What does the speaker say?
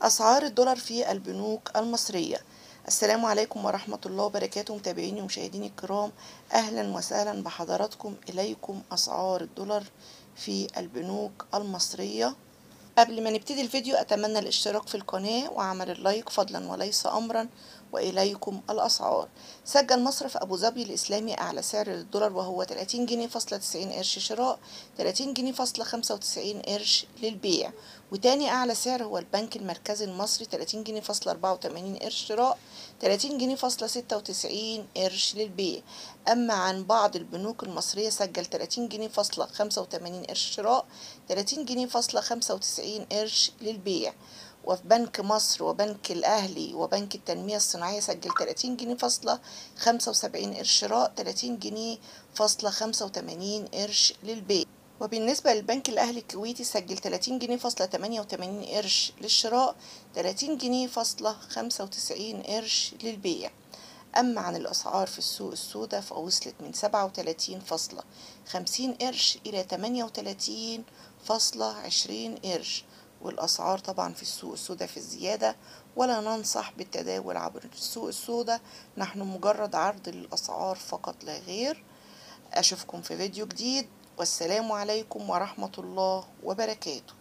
أسعار الدولار في البنوك المصرية. السلام عليكم ورحمة الله وبركاته متابعيني ومشاهديني الكرام، أهلا وسهلا بحضراتكم. إليكم أسعار الدولار في البنوك المصرية. قبل ما نبتدي الفيديو أتمنى الاشتراك في القناة وعمل اللايك فضلا وليس أمرا. وإليكم الأسعار. سجل مصرف أبو ظبي الإسلامي أعلى سعر للدولار وهو 30 جنيه فاصلة 90 قرش شراء، 30 جنيه فاصلة 95 قرش للبيع. وتاني أعلى سعر هو البنك المركزي المصري 30 جنيه فاصلة 84 قرش شراء، 30 جنيه فاصلة 96 قرش للبيع. أما عن بعض البنوك المصرية سجل 30 جنيه فاصلة 85 قرش شراء، 30 جنيه فاصلة 95 قرش للبيع. وفي بنك مصر وبنك الأهلي وبنك التنمية الصناعية سجل 30 جنيه فاصلة 75 قرش شراء، 30 جنيه فاصلة 85 قرش للبيع. وبالنسبة للبنك الأهلي الكويتي سجل 30 جنيه فاصلة 88 قرش للشراء، 30 جنيه فاصلة 95 قرش للبيع. أما عن الأسعار في السوق السوداء فوصلت من 37.50 قرش إلى 38.20 قرش. والأسعار طبعا في السوق السوداء في الزيادة، ولا ننصح بالتداول عبر السوق السوداء، نحن مجرد عرض للأسعار فقط لا غير. أشوفكم في فيديو جديد، والسلام عليكم ورحمة الله وبركاته.